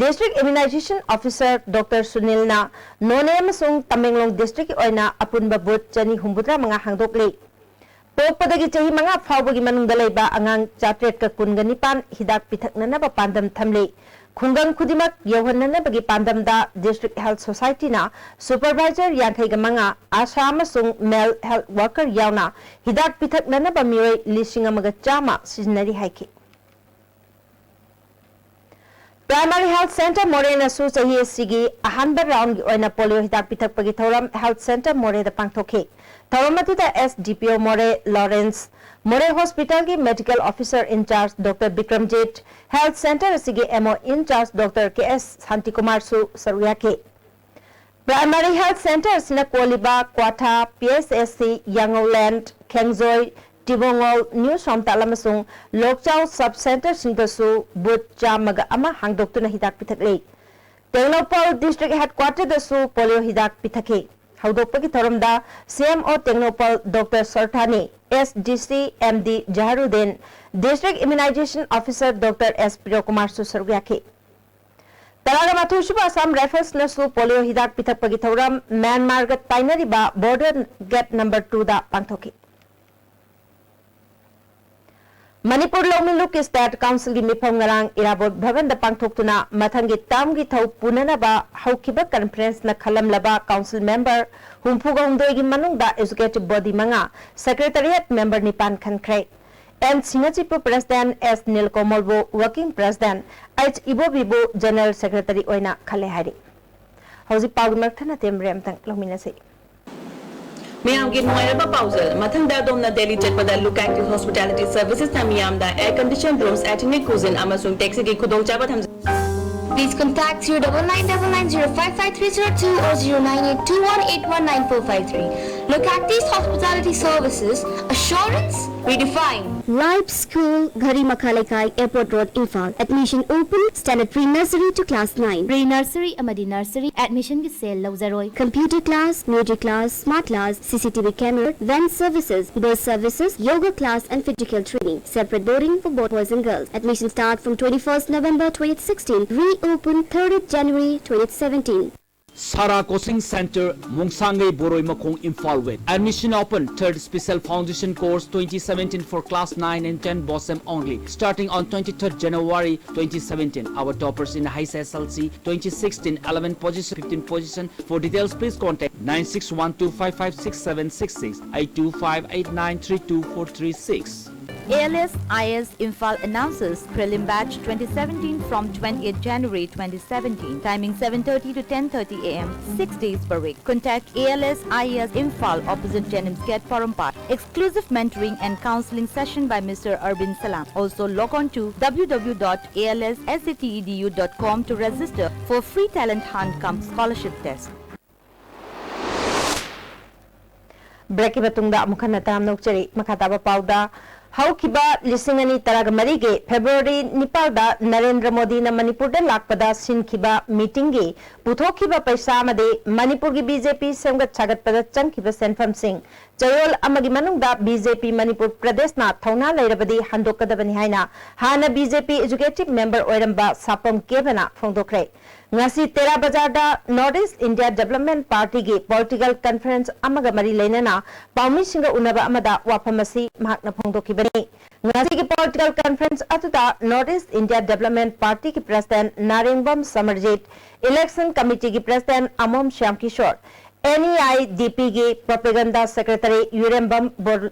ꯗꯤꯁꯇ꯭ꯔꯤꯛ ꯏꯝꯌꯨꯅꯥꯏꯖꯦꯁꯟ ꯑꯣꯐꯤꯁꯔ ꯗꯣꯛꯇꯔ ꯁꯨꯅꯤꯜꯅ ꯅꯣꯅꯦ ꯑꯃꯁꯨꯡ ꯇꯃꯦꯡꯂꯣꯡ ꯗꯤꯁꯇ꯭ꯔꯤꯛꯀꯤ ꯑꯣꯏꯅ ꯑꯄꯨꯟꯕ ꯕꯨꯊ ꯆꯅꯤ ꯍꯨꯝꯐꯨꯇꯔꯥ ꯃꯉꯥ ꯍꯥꯡꯗꯣꯛꯂꯤ꯫ ꯄꯣꯛꯄꯗꯒꯤ ꯆꯍꯤ ꯃꯉꯥ ꯐꯥꯎꯕꯒꯤ ꯃꯅꯨꯡꯗ ꯂꯩꯕ ꯑꯉꯥꯡ ꯆꯥꯇ꯭ꯔꯦꯠꯀ ꯀꯨꯟꯒ ꯅꯤꯄꯥꯟ ꯍꯤꯗꯥꯛ ꯄꯤꯊꯛꯅꯅꯕ ꯄꯥꯟꯗꯝ ꯊꯝꯂꯤ꯫ ꯈꯨꯡꯒꯪ ꯈꯨꯗꯤꯡꯃꯛ ꯌꯧꯍꯟꯅꯅꯕꯒꯤ ꯄꯥꯟꯗꯝꯗ ꯗꯤꯁꯇ꯭ꯔꯤꯛ ꯍꯦꯜꯊ ꯁꯣꯁꯥꯏꯇꯤꯅ ꯁꯨꯄꯔꯚꯥꯏꯖꯔ ꯌꯥꯡꯈꯩꯒ ꯃꯉꯥ, ꯑꯥꯁꯥ ꯑꯃꯁꯨꯡ ꯃꯦꯜ ꯍꯦꯜꯊ ꯋꯥꯔꯀꯔ ꯌꯥꯎꯅ ꯍꯤꯗꯥꯛ ꯄꯤꯊꯛꯅꯅꯕ ꯃꯤꯑꯣꯏ ꯂꯤꯁꯤꯡ ꯑꯃꯒ ꯆꯥꯝꯃ ꯁꯤꯖꯤꯟꯅꯔꯤ ꯍꯥꯏꯈꯤ꯫ ꯄ꯭ꯔꯥꯏꯃꯥꯔꯤ ꯍꯦꯜꯊ ꯁꯦꯟꯇꯔ ꯃꯣꯔꯦꯅꯁꯨ ꯆꯍꯤ ꯑꯁꯤꯒꯤ ꯑꯍꯥꯟꯕ ꯔꯥꯎꯟꯒꯤ ꯑꯣꯏꯅ ꯄꯣꯂꯤꯑꯣ ꯍꯤꯗꯥꯛ ꯄꯤꯊꯛꯄꯒꯤ ꯊꯧꯔꯝ ꯍꯦꯜꯊ ꯁꯦꯟꯇꯔ ꯃꯣꯔꯦꯗ ꯄꯥꯡꯊꯣꯛꯈꯤ꯫ ꯊꯧꯔꯝ ꯑꯗꯨꯗ ꯑꯦꯁ ꯗꯤ ꯄꯤ ꯑꯣ ꯃꯣꯔꯦ ꯂꯣꯔꯦꯟꯁ, ꯃꯣꯔꯦ ꯍꯣꯁꯄꯤꯇꯥꯜꯒꯤ medical officer in-charge doctor Bikramjit, health centre ꯑꯁꯤꯒꯤ ꯑꯦꯝ ꯑꯣ ꯏꯟꯆꯥꯔꯖ ꯗꯣꯛꯇꯔ ꯀꯦ ꯑꯦꯁ ꯁꯥꯟꯇꯤꯀꯨꯃꯥꯔꯁꯨ ꯁꯔꯨꯛ ꯌꯥꯈꯤ꯫ ꯄ꯭ꯔꯥꯏꯃꯥꯔꯤ ꯍꯦꯜꯊ ꯁꯦꯟꯇꯔ ꯑꯁꯤꯅ ꯀꯣꯜꯂꯤꯕ ꯀ꯭ꯋꯥꯊꯥ, P S S C, ꯌꯥꯉꯧꯂꯦꯟ, ꯈꯦꯡꯖꯣꯏ, ꯇꯤꯕꯣꯡꯉꯣꯜ, new ꯁꯣꯝꯇꯥꯜ ꯑꯃꯁꯨꯡ ꯂꯣꯛꯆꯥꯎ ꯁꯕ ꯁꯦꯟꯇꯔꯁꯤꯡꯗꯁꯨ ꯕꯨꯊ ꯆꯥꯝꯃꯒ ꯑꯃ ꯍꯥꯡꯗꯣꯛꯇꯨꯅ ꯍꯤꯗꯥꯛ ꯄꯤꯊꯛꯂꯤ꯫ ꯇꯦꯡꯅꯧꯄꯜ ꯗꯤꯁꯇ꯭ꯔꯤꯛ ꯍꯦꯗꯀ꯭ꯋꯥꯇꯔꯗꯁꯨ ꯄꯣꯂꯤꯑꯣ ꯍꯤꯗꯥꯛ ꯄꯤꯊꯛꯈꯤ꯫ ꯍꯧꯗꯣꯛꯄꯒꯤ ꯊꯧꯔꯝꯗ ꯁꯤ ꯑꯦꯝ ꯑꯣ Tengnoupal doctor ꯁꯣꯔꯊꯥꯅꯤ, S D C M D Jaharuddin, district immunisation officer doctor S ꯄ꯭ꯔꯤꯌꯣꯀꯨꯃꯥꯔꯁꯨ ꯁꯔꯨꯛ ꯌꯥꯈꯤ꯫ ꯇꯔꯥꯒ ꯃꯥꯊꯣꯏꯁꯨꯕ ꯑꯁꯥꯝ ꯔꯥꯏꯐꯜꯁꯅꯁꯨ ꯄꯣꯂꯤꯑꯣ ꯍꯤꯗꯥꯛ ꯄꯤꯊꯛꯄꯒꯤ ꯊꯧꯔꯝ ꯃ꯭ꯌꯥꯟꯃꯥꯔꯒ ꯇꯥꯏꯅꯔꯤꯕ ꯕꯣꯔꯗꯔ ꯒꯦꯠ ꯅꯝꯕꯔ ꯇꯨꯗ ꯄꯥꯡꯊꯣꯛꯈꯤ꯫ ꯃꯅꯤꯄꯨꯔ ꯂꯧꯃꯤ ꯂꯨꯞꯀꯤ ꯁ꯭ꯇꯦꯠ ꯀꯥꯎꯟꯁꯤꯜꯒꯤ ꯃꯤꯐꯝ ꯉꯔꯥꯡ ꯏꯔꯥꯕꯣꯠ ꯚꯕꯟꯗ ꯄꯥꯡꯊꯣꯛꯇꯨꯅ ꯃꯊꯪꯒꯤ ꯇꯥꯝꯒꯤ ꯊꯧ ꯄꯨꯅꯅꯕ ꯍꯧꯈꯤꯕ ꯀꯟꯐꯔꯦꯟꯁꯅ ꯈꯜꯂꯝꯂꯕ ꯀꯥꯎꯟꯁꯤꯜ ꯃꯦꯝꯕꯔ ꯍꯨꯝꯐꯨꯒ ꯍꯨꯝꯗꯣꯏꯒꯤ ꯃꯅꯨꯡꯗ ꯑꯦꯖꯨꯀꯦꯇꯤꯚ ꯕꯣꯗꯤ ꯃꯉꯥ, ꯁꯦꯀ꯭ꯔꯦꯇꯔꯤꯌꯦꯠ ꯃꯦꯝꯕꯔ ꯅꯤꯄꯥꯟ ꯈꯟꯈ꯭ꯔꯦ꯫ ꯑꯦꯟ ꯁꯤꯡꯍꯆꯤꯞꯄꯨ ꯄ꯭ꯔꯦꯁꯤꯗꯦꯟꯠ, ꯑꯦꯁ ꯅꯤꯜꯀꯣꯃꯣꯜꯕꯨ ꯋꯥꯔꯀꯤꯡ ꯄ꯭ꯔꯦꯁꯤꯗꯦꯟꯠ, ꯑꯩꯆ ꯏꯕꯣꯕꯤꯕꯨ ꯖꯦꯅꯔꯦꯜ ꯁꯦꯀ꯭ꯔꯦꯇꯔꯤ ꯑꯣꯏꯅ ꯈꯜꯂꯦ ꯍꯥꯏꯔꯤ꯫ ꯍꯧꯖꯤꯛ ꯄꯥꯎꯒꯤ ꯃꯔꯛ ꯊꯠꯅ ꯇꯦꯝꯕꯔꯦ ꯑꯝꯇꯪ ꯂꯧꯃꯤꯟꯅꯁꯤ꯫ ꯃꯌꯥꯝꯒꯤ ꯅꯨꯡꯉꯥꯏꯔꯕ ꯄꯥꯎꯖꯦꯜ, ꯃꯊꯪꯗ ꯑꯗꯣꯝꯅ ꯗꯦꯜꯂꯤ ꯆꯠꯄꯗ Look Active Hospitality Servicesꯅ ꯃꯤꯌꯥꯝꯗ air conditioned rooms, ethnic cuisine ꯑꯃꯁꯨꯡ taxiꯒꯤ ꯈꯨꯗꯣꯡꯆꯥꯕ ꯊꯝꯖꯩ꯫ Please contact zero double nine double nine zero five five three zero two or zero nine eight two one eight one nine four five three. Look Active Hospitality Services, assurance redefined. Life School, Ghari Makha Lekai, Airport Road, Imphal. Admission open, standard pre-nursery to class nine. Pre-nursery ꯑꯃꯗꯤ nursery admissionꯒꯤ cell ꯂꯧꯖꯔꯣꯏ꯫ Computer class, music class, smart class, C C T V camera, van services, bus services, yoga class and physical training. Separate boarding for both boys and girls. Admission start from twenty-first November twenty sixteen. Reopen thirtieth January twenty seventeen. Sara Coaching Center, Mongsangai Boroi Makhong, Imphal West. Admission open, third special foundation course twenty seventeen for class nine and ten BOSEM only, starting on twenty-third January twenty seventeen. Our toppers in H S L C twenty sixteen, eleven position, fifteen position. For details, please contact nine six one two five five six seven six six, eight two five eight nine three two four three six. A L S I A S Imphal announces prelim batch twenty seventeen from twentieth January twenty seventeen. Timing seven thirty to ten thirty A M, six days per week. Contact A L S I A S Imphal, opposite JNIMS Gate, Porompat. Exclusive mentoring and counseling session by Mister Arvind Salam. Also log on to W W W dot A L S S A T E D U dot com to register for free talent hunt cum scholarship test. ꯕ꯭ꯔꯦꯛꯀꯤ ꯃꯇꯨꯡꯗ ꯑꯃꯨꯛ ꯍꯟꯅ ꯇꯔꯥꯝꯅ ꯑꯣꯛꯆꯔꯤ꯫ ꯃꯈꯥ ꯇꯥꯕ ꯄꯥꯎꯗ, ꯍꯧꯈꯤꯕ ꯂꯤꯁꯤꯡ ꯑꯅꯤ ꯇꯔꯥꯒ ꯃꯔꯤꯒꯤ ꯐꯦꯕ꯭ꯔꯨꯋꯥꯔꯤ ꯅꯤꯄꯥꯜꯗ ꯅꯔꯦꯟꯗ꯭ꯔ ꯃꯣꯗꯤꯅ ꯃꯅꯤꯄꯨꯔꯗ ꯂꯥꯛꯄꯗ ꯁꯤꯟꯈꯤꯕ ꯃꯤꯇꯤꯡꯒꯤ ꯄꯨꯊꯣꯛꯈꯤꯕ ꯄꯩꯁꯥ ꯑꯃꯗꯤ ꯃꯅꯤꯄꯨꯔꯒꯤ ꯕꯤꯖꯦꯄꯤ ꯁꯦꯝꯒꯠ ꯁꯥꯒꯠꯄꯗ ꯆꯪꯈꯤꯕ ꯁꯦꯟꯐꯝꯁꯤꯡ ꯆꯌꯣꯜ ꯑꯃꯒꯤ ꯃꯅꯨꯡꯗ ꯕꯤꯖꯦꯄꯤ ꯃꯅꯤꯄꯨꯔ ꯄ꯭ꯔꯗꯦꯁꯅ ꯊꯧꯅꯥ ꯂꯩꯔꯕꯗꯤ ꯍꯟꯗꯣꯛꯀꯗꯕꯅꯤ ꯍꯥꯏꯅ ꯍꯥꯟꯅ ꯕꯤꯖꯦꯄꯤ ꯑꯦꯖꯨꯀꯦꯇꯤꯚ ꯃꯦꯝꯕꯔ ꯑꯣꯏꯔꯝꯕ ꯁꯥꯄꯝ ꯀꯦꯕꯅ ꯐꯣꯡꯗꯣꯛꯈ꯭ꯔꯦ꯫ ꯉꯁꯤ ꯇꯦꯔꯥ ꯕꯖꯥꯔꯗ ꯅꯣꯔꯠ ꯏꯁ ꯏꯟꯗꯤꯌꯥ ꯗꯦꯕꯂꯞꯃꯦꯟ ꯄꯥꯔꯇꯤꯒꯤ ꯄꯣꯂꯤꯇꯤꯀꯦꯜ ꯀꯟꯐꯔꯦꯟꯁ ꯑꯃꯒ ꯃꯔꯤ ꯂꯩꯅꯅ ꯄꯥꯎꯃꯤꯁꯤꯡꯒ ꯎꯅꯕ ꯑꯃꯗ ꯋꯥꯐꯝ ꯑꯁꯤ ꯃꯍꯥꯛꯅ ꯐꯣꯡꯗꯣꯛꯈꯤꯕꯅꯤ꯫ ꯉꯁꯤꯒꯤ ꯄꯣꯂꯤꯇꯤꯀꯦꯜ ꯀꯟꯐꯔꯦꯟꯁ ꯑꯗꯨꯗ ꯅꯣꯔꯠ ꯏꯁ ꯏꯟꯗꯤꯌꯥ ꯗꯦꯕꯂꯞꯃꯦꯟ ꯄꯥꯔꯇꯤꯒꯤ ꯄ꯭ꯔꯁꯤꯗꯦꯟꯠ ꯅꯥꯔꯦꯡꯕꯝ ꯁꯃꯔꯖꯤꯠ, ꯏꯂꯦꯛꯁꯟ ꯀꯃꯤꯇꯤꯒꯤ president Amom Shyam Kishore, N E I D ꯄꯤꯒꯤ propaganda secretary Yurembam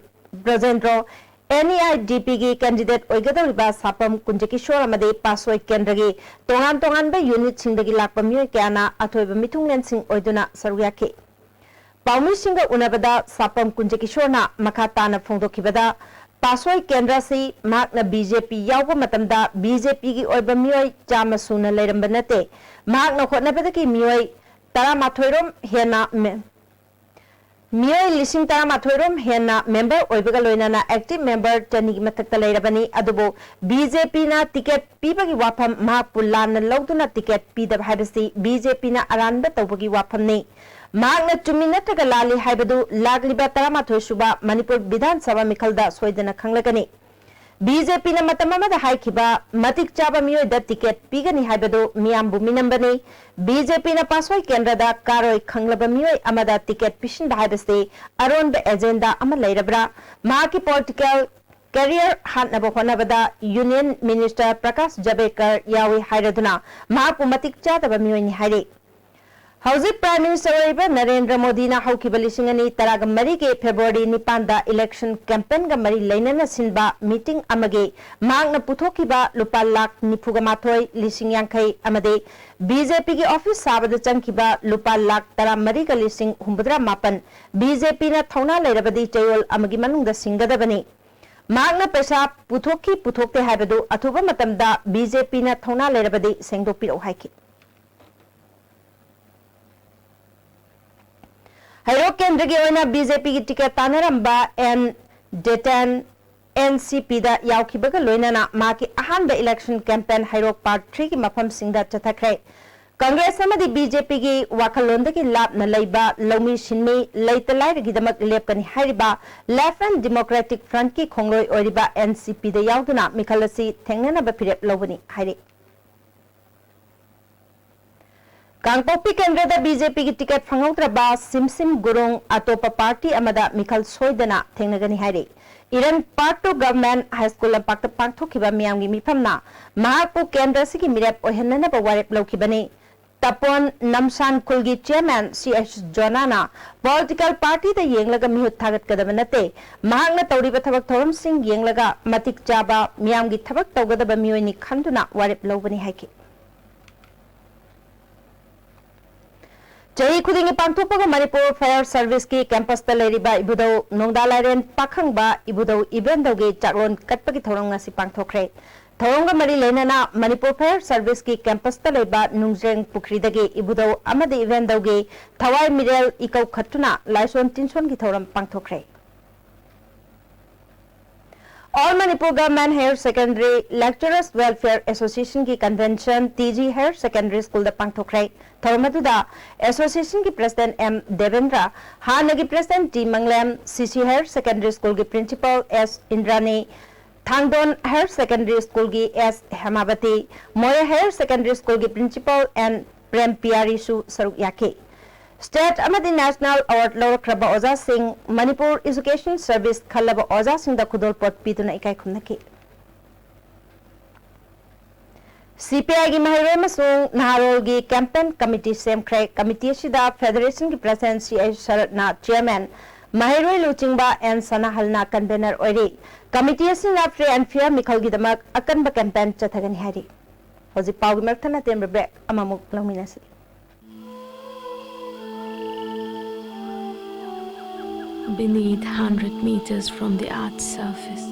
Brajendro, N E I D ꯄꯤꯒꯤ ꯀꯦꯟꯗꯤꯗꯦꯠ ꯑꯣꯏꯒꯗꯧꯔꯤꯕ ꯁꯥꯄꯝ ꯀꯨꯟꯖꯀꯤꯁꯣꯔ ꯑꯃꯗꯤ ꯄꯥꯁꯣꯏ ꯀꯦꯟꯗ꯭ꯔꯒꯤ ꯇꯣꯉꯥꯟ ꯇꯣꯉꯥꯟꯕ ꯌꯨꯅꯤꯠꯁꯤꯡꯗꯒꯤ ꯂꯥꯛꯄ ꯃꯤꯑꯣꯏ ꯀꯌꯥꯅ ꯑꯊꯣꯏꯕ ꯃꯤꯊꯨꯡꯂꯦꯟꯁꯤꯡ ꯑꯣꯏꯗꯨꯅ ꯁꯔꯨꯛ ꯌꯥꯈꯤ꯫ ꯄꯥꯎꯃꯤꯁꯤꯡꯒ ꯎꯅꯕꯗ ꯁꯥꯄꯝ ꯀꯨꯟꯖꯀꯤꯁꯣꯔꯅ ꯃꯈꯥ ꯇꯥꯅ ꯐꯣꯡꯗꯣꯛꯈꯤꯕꯗ, ꯄꯥꯁꯣꯏ ꯀꯦꯟꯗ꯭ꯔ ꯑꯁꯤ ꯃꯍꯥꯛꯅ ꯕꯤ ꯖꯦ ꯄꯤ ꯌꯥꯎꯕ ꯃꯇꯝꯗ ꯕꯤ ꯖꯦ ꯄꯤꯒꯤ ꯑꯣꯏꯕ ꯃꯤꯑꯣꯏ ꯆꯥꯝꯃ ꯁꯨꯅ ꯂꯩꯔꯝꯕ ꯅꯠꯇꯦ꯫ ꯃꯍꯥꯛꯅ ꯍꯣꯠꯅꯕꯗꯒꯤ ꯃꯤꯑꯣꯏ ꯇꯔꯥꯃꯥꯊꯣꯏꯔꯣꯝ ꯍꯦꯟꯅ ꯃꯦ-, ꯃꯤꯑꯣꯏ ꯂꯤꯁꯤꯡ ꯇꯔꯥꯃꯥꯊꯣꯏꯔꯣꯝ ꯍꯦꯟꯅ ꯃꯦꯝꯕꯔ ꯑꯣꯏꯕꯒ ꯂꯣꯏꯅꯅ ꯑꯦꯛꯇꯤꯚ ꯃꯦꯝꯕꯔ ꯆꯅꯤꯒꯤ ꯃꯊꯛꯇ ꯂꯩꯔꯕꯅꯤ꯫ ꯑꯗꯨꯕꯨ ꯕꯤ ꯖꯦ ꯄꯤꯅ ꯇꯤꯀꯦꯠ ꯄꯤꯕꯒꯤ ꯋꯥꯐꯝ ꯃꯍꯥꯛꯄꯨ ꯂꯥꯟꯅ ꯂꯧꯗꯨꯅ ꯇꯤꯀꯦꯠ ꯄꯤꯗꯕ ꯍꯥꯏꯕꯁꯤ ꯕꯤ ꯖꯦ ꯄꯤꯅ ꯑꯔꯥꯟꯕ ꯇꯧꯕꯒꯤ ꯋꯥꯐꯝꯅꯤ꯫ ꯃꯍꯥꯛꯅ ꯆꯨꯝꯃꯤ ꯅꯠꯇ꯭ꯔꯒ ꯂꯥꯜꯂꯤ ꯍꯥꯏꯕꯗꯨ ꯂꯥꯛꯂꯤꯕ ꯇꯔꯥꯃꯥꯊꯣꯏ ꯁꯨꯕ ꯃꯅꯤꯄꯨꯔ ꯕꯤꯙꯥꯟ ꯁꯚꯥ ꯃꯤꯈꯜꯗ ꯁꯣꯏꯗꯅ ꯈꯪꯂꯒꯅꯤ꯫ ꯕꯤ ꯖꯦ ꯄꯤꯅ ꯃꯇꯝ ꯑꯃꯗ ꯍꯥꯏꯈꯤꯕ ꯃꯇꯤꯛ ꯆꯥꯕ ꯃꯤꯑꯣꯏꯗ ꯇꯤꯀꯦꯠ ꯄꯤꯒꯅꯤ ꯍꯥꯏꯕꯗꯨ ꯃꯤꯌꯥꯝꯕꯨ ꯃꯤꯅꯝꯕꯅꯤ꯫ ꯕꯤ ꯖꯦ ꯄꯤꯅ ꯄꯥꯁꯣꯏ ꯀꯦꯟꯗ꯭ꯔꯗ ꯀꯥꯔꯣꯏ ꯈꯪꯂꯕ ꯃꯤꯑꯣꯏ ꯑꯃꯗ ꯇꯤꯀꯦꯠ ꯄꯤꯁꯤꯟꯕ ꯍꯥꯏꯕꯁꯤ ꯑꯔꯣꯟꯕ ꯑꯦꯖꯦꯟꯗꯥ ꯑꯃ ꯂꯩꯔꯕ꯭ꯔꯥ? ꯃꯍꯥꯛꯀꯤ ꯄꯣꯂꯤꯇꯤꯀꯦꯜ ꯀꯦꯔꯤꯌꯔ ꯍꯥꯠꯅꯕ ꯍꯣꯠꯅꯕꯗ ꯌꯨꯅꯤꯌꯟ ꯃꯤꯅꯤꯁꯇꯔ ꯄ꯭ꯔꯀꯥꯁ ꯖꯕꯦꯗꯀꯔ ꯌꯥꯎꯏ ꯍꯥꯏꯔꯗꯨꯅ ꯃꯍꯥꯛꯄꯨ ꯃꯇꯤꯛ ꯆꯥꯗꯕ ꯃꯤꯑꯣꯏꯅꯤ ꯍꯥꯏꯔꯤ꯫ ꯍꯧꯖꯤꯛ ꯄ꯭ꯔꯥꯏꯝ ꯃꯤꯅꯤꯁꯇꯔ ꯑꯣꯏꯔꯤꯕ ꯅꯔꯦꯟꯗ꯭ꯔ ꯃꯣꯗꯤꯅ ꯍꯧꯈꯤꯕ ꯂꯤꯁꯤꯡ ꯑꯅꯤ ꯇꯔꯥꯒ ꯃꯔꯤꯒꯤ ꯐꯦꯕ꯭ꯔꯨꯋꯥꯔꯤ ꯅꯤꯄꯥꯟꯗ ꯏꯂꯦꯛꯁꯟ ꯀꯦꯝꯄꯦꯟꯒ ꯃꯔꯤ ꯂꯩꯅꯅ ꯁꯤꯟꯕ ꯃꯤꯇꯤꯡ ꯑꯃꯒꯤ ꯃꯍꯥꯛꯅ ꯄꯨꯊꯣꯛꯈꯤꯕ ꯂꯨꯄꯥ ꯂꯥꯈ ꯅꯤꯐꯨꯒ ꯃꯥꯊꯣꯏ ꯂꯤꯁꯤꯡ ꯌꯥꯡꯈꯩ ꯑꯃꯗꯤ ꯕꯤ ꯖꯦ ꯄꯤꯒꯤ ꯑꯣꯐꯤꯁ ꯁꯥꯕꯗ ꯆꯪꯈꯤꯕ ꯂꯨꯄꯥ ꯂꯥꯈ ꯇꯔꯥꯃꯔꯤꯒ ꯂꯤꯁꯤꯡ ꯍꯨꯝꯐꯨꯇꯔꯥ ꯃꯥꯄꯟ ꯕꯤ ꯖꯦ ꯄꯤꯅ ꯊꯧꯅꯥ ꯂꯩꯔꯕꯗꯤ ꯆꯌꯣꯜ ꯑꯃꯒꯤ ꯃꯅꯨꯡꯗ ꯁꯤꯡꯒꯗꯕꯅꯤ꯫ ꯃꯍꯥꯛꯅ ꯄꯩꯁꯥ ꯄꯨꯊꯣꯛꯈꯤ ꯄꯨꯊꯣꯛꯇꯦ ꯍꯥꯏꯕꯗꯨ ꯑꯊꯨꯕ ꯃꯇꯝꯗ ꯕꯤ ꯖꯦ ꯄꯤꯅ ꯊꯧꯅꯥ ꯂꯩꯔꯕꯗꯤ ꯁꯦꯡꯗꯣꯛꯄꯤꯔꯛꯎ ꯍꯥꯏꯈꯤ꯫ ꯍꯩꯔꯣꯛ ꯀꯦꯟꯗ꯭ꯔꯒꯤ ꯑꯣꯏꯅ ꯕꯤ ꯖꯦ ꯄꯤꯒꯤ ꯇꯤꯀꯦꯠ ꯇꯥꯟꯅꯔꯝꯕ ꯑꯦꯟ ꯗꯦꯇꯦꯟ ꯑꯦꯟ ꯁꯤ ꯄꯤꯗ ꯌꯥꯎꯈꯤꯕꯒ ꯂꯣꯏꯅꯅ ꯃꯍꯥꯛꯀꯤ ꯑꯍꯥꯟꯕ election campaign ꯍꯩꯔꯣꯛ Park Threeꯒꯤ ꯃꯐꯝꯁꯤꯡꯗ ꯆꯠꯊꯈ꯭ꯔꯦ꯫ ꯀꯪꯒ꯭ꯔꯦꯁ ꯑꯃꯗꯤ ꯕꯤ ꯖꯦ ꯄꯤꯒꯤ ꯋꯥꯈꯜꯂꯣꯟꯗꯒꯤ ꯂꯥꯞꯅ ꯂꯩꯕ ꯂꯧꯃꯤ ꯁꯤꯟꯃꯤ, ꯂꯩꯇ ꯂꯥꯏꯔꯒꯤꯗꯃꯛ ꯂꯦꯞꯀꯅꯤ ꯍꯥꯏꯔꯤꯕ Left and Democratic Frontꯀꯤ ꯈꯣꯡꯂꯣꯏ ꯑꯣꯏꯔꯤꯕ ꯑꯦꯟ ꯁꯤ ꯄꯤꯗ ꯌꯥꯎꯗꯨꯅ ꯃꯤꯈꯜ ꯑꯁꯤ ꯊꯦꯡꯅꯅꯕ ꯐꯤꯔꯦꯞ ꯂꯧꯕꯅꯤ ꯍꯥꯏꯔꯤ꯫ ꯀꯥꯡꯄꯣꯛꯄꯤ ꯀꯦꯟꯗ꯭ꯔꯗ ꯕꯤ ꯖꯦ ꯄꯤꯒꯤ ticket ꯐꯪꯍꯧꯗ꯭ꯔꯕ ꯁꯤꯝꯁꯤꯝ ꯒꯨꯔꯨꯡ ꯑꯇꯣꯞꯄ party ꯑꯃꯗ ꯃꯤꯈꯜ ꯁꯣꯏꯗꯅ ꯊꯦꯡꯅꯒꯅꯤ ꯍꯥꯏꯔꯤ꯫ Iran Part Two Government High School ꯂꯝꯄꯥꯛꯇ ꯄꯥꯡꯊꯣꯛꯈꯤꯕ ꯃꯤꯌꯥꯝꯒꯤ ꯃꯤꯐꯝꯅ ꯃꯍꯥꯛꯄꯨ ꯀꯦꯟꯗ꯭ꯔ ꯑꯁꯤꯒꯤ ꯃꯤꯔꯦꯞ ꯑꯣꯏꯍꯟꯅꯅꯕ ꯋꯥꯔꯦꯞ ꯂꯧꯈꯤꯕꯅꯤ꯫ ꯇꯄꯣꯟ ꯅꯝꯁꯥꯟ ꯈꯨꯜꯒꯤ chairman ꯁꯤ ꯑꯦꯁ ꯖꯣꯅꯥꯅ political partyꯗ ꯌꯦꯡꯂꯒ ꯃꯤꯍꯨꯠ ꯊꯥꯒꯠꯀꯗꯕ ꯅꯠꯇꯦ, ꯃꯍꯥꯛꯅ ꯇꯧꯔꯤꯕ ꯊꯕꯛ ꯊꯧꯔꯝꯁꯤꯡ ꯌꯦꯡꯂꯒ ꯃꯇꯤꯛ ꯆꯥꯕ ꯃꯤꯌꯥꯝꯒꯤ ꯊꯕꯛ ꯇꯧꯒꯗꯕ ꯃꯤꯑꯣꯏꯅꯤ ꯈꯟꯗꯨꯅ ꯋꯥꯔꯦꯞ ꯂꯧꯕꯅꯤ ꯍꯥꯏꯈꯤ꯫ ꯆꯍꯤ ꯈꯨꯗꯤꯡꯒꯤ ꯄꯥꯡꯊꯣꯛꯄꯒ ꯃꯅꯤꯄꯨꯔ Fire Serviceꯀꯤ campusꯇ ꯂꯩꯔꯤꯕ ꯏꯕꯨꯙꯧ ꯅꯣꯡꯗꯥ ꯂꯥꯏꯔꯦꯟ ꯄꯥꯈꯪꯕ ꯏꯕꯨꯙꯧ ꯏꯕꯦꯟꯗꯧꯒꯤ ꯆꯥꯛꯂꯣꯟ ꯀꯠꯄꯒꯤ ꯊꯧꯔꯝ ꯉꯁꯤ ꯄꯥꯡꯊꯣꯛꯈ꯭ꯔꯦ꯫ ꯊꯧꯔꯝꯒ ꯃꯔꯤ ꯂꯩꯅꯅ ꯃꯅꯤꯄꯨꯔ Fire Serviceꯀꯤ campusꯇ ꯂꯩꯕ ꯅꯨꯡꯖ꯭ꯔꯦꯡ ꯄꯨꯈ꯭ꯔꯤꯗꯒꯤ ꯏꯕꯨꯙꯧ ꯑꯃꯗꯤ ꯏꯕꯦꯟꯗꯧꯒꯤ ꯊꯋꯥꯏ ꯃꯤꯔꯦꯜ ꯏꯀꯧꯈꯠꯇꯨꯅ ꯂꯥꯏꯁꯣꯟ ꯇꯤꯟꯁꯣꯟꯒꯤ ꯊꯧꯔꯝ ꯄꯥꯡꯊꯣꯛꯈ꯭ꯔꯦ꯫ All Manipur Government Higher Secondary Lecturers Welfare Associationꯒꯤ convention T G Higher Secondary Schoolꯗ ꯄꯥꯡꯊꯣꯛꯈ꯭ꯔꯦ꯫ ꯊꯧꯔꯝ ꯑꯗꯨꯗ associationꯒꯤ president ꯑꯦꯝ ꯗꯦꯕꯦꯟꯗ꯭ꯔ, ꯍꯥꯟꯅꯒꯤ president ꯇꯤ ꯃꯪꯂꯦꯝ, ꯁꯤ ꯁꯤ Higher Secondary Schoolꯒꯤ principal ꯑꯦꯁ ꯏꯟꯗ꯭ꯔꯥꯅꯤ, ꯊꯥꯡꯗꯣꯟ Higher Secondary Schoolꯒꯤ ꯑꯦꯁ ꯍꯦꯃꯥꯕꯇꯤ, ꯃꯣꯔꯦ Higher Secondary Schoolꯒꯤ principal ꯑꯦꯟ ꯄ꯭ꯔꯦꯝ ꯄꯤꯌꯥꯔꯤꯁꯨ ꯁꯔꯨꯛ ꯌꯥꯈꯤ꯫ State ꯑꯃꯗꯤ national award ꯂꯧꯔꯛꯈ꯭ꯔꯕ ꯑꯣꯖꯥꯁꯤꯡ, ꯃꯅꯤꯄꯨꯔ Education Service ꯈꯜꯂꯕ ꯑꯣꯖꯥꯁꯤꯡꯗ ꯈꯨꯗꯣꯜꯄꯣꯠ ꯄꯤꯗꯨꯅ ꯏꯀꯥꯏ ꯈꯨꯝꯅꯈꯤ꯫ ꯁꯤ ꯄꯤ ꯑꯥꯏꯒꯤ ꯃꯍꯩꯔꯣꯏ ꯑꯃꯁꯨꯡ ꯅꯍꯥꯔꯣꯜꯒꯤ campaign committee ꯁꯦꯝꯈ꯭ꯔꯦ꯫ Committee ꯑꯁꯤꯗ federationꯒꯤ president ꯁꯤ ꯑꯩꯆ ꯁꯔꯠꯅ chairman, ꯃꯍꯩꯔꯣꯏ ꯂꯨꯆꯤꯡꯕ ꯑꯦꯟ ꯁꯅꯥꯍꯜꯅ convener ꯑꯣꯏꯔꯤ꯫ Committee ꯑꯁꯤꯅ free and fair ꯃꯤꯈꯜꯒꯤꯗꯃꯛ ꯑꯀꯟꯕ campaign ꯆꯠꯊꯒꯅꯤ ꯍꯥꯏꯔꯤ꯫ ꯍꯧꯖꯤꯛ ꯄꯥꯎꯒꯤ ꯃꯔꯛ ꯊꯠꯅ ꯇꯦꯟꯕ break ꯑꯃꯃꯨꯛ ꯂꯧꯃꯤꯟꯅꯁꯤ꯫ Beneath, hundred meters from the earth's surface,